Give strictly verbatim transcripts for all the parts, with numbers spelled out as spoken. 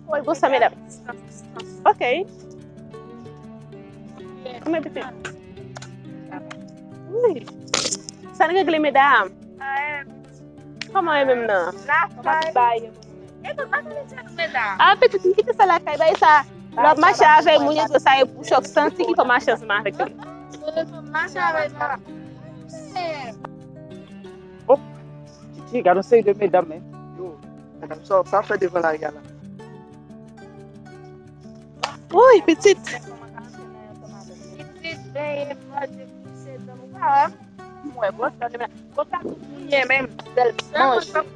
Wi, bonsoir, medam. Ok. Kòman pitit? Wi. Sa n regle, medam? Kòman e menm nan? Kòman tout bagay ye? Ah, pitit, m kite sa lakay, bay sa. Lè w ap mache avèk moun, yo di w sa e pou chòk santi ki fè w mache ansanm avèk li. Hop! Titi, gade yon seri de medam, men. Yo, medam, sa, sa fè devan lari a la. Woy, pitit. Pitit, benyen, manje, kouche, dòmi. Ou pa wè? M wè gwòs la, men gwòs la tout moun ye menm, sèl manje.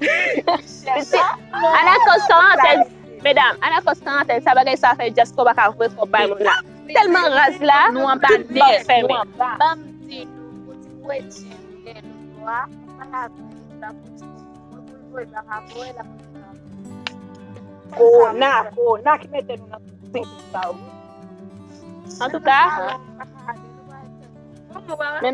Pitit, Anakòz karantèn, medam, Anakòz karantèn, sa bagay sa fè dyaspora pa ka voye kòb bay moun la. Tèlman raz la, nou anba tout bòk nèt, fèmen. Nou anba. Ban m di nou, pou ti kretyen, lè nou vwa, pa la vi, la pou ti kretyen, pou l voye, la pa voye, la pa voye. Kowona, kowona ki mete nou nan tout sa yo. Antouka, men,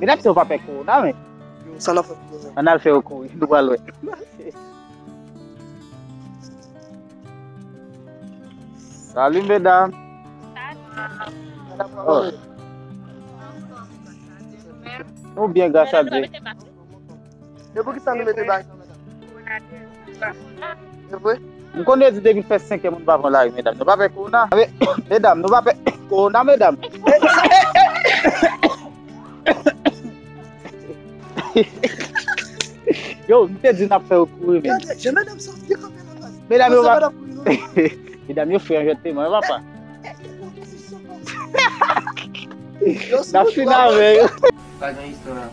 medam, si w pa pè kowona, men. Yo, sa n ap fè pou kowona? Ann al fè yo kouri, nou pral wè. Salut, medam. Oh. Nou byen, gras a Dye. E poukisa nou mete bag sa, medam? E vre? M konnen di depi fè senk è moun pa pran lari, medam. Nou pa pè kowona. Medam, nou pa pè kowona, medam. Yo, m te di n ap fè yo kouri, men. Gade, jan medam sa byen kanpe la, baz. Medam yo pa. Medam yo fè anjèteman, yo papa. N ap fin avè yo. Pa gen istwa.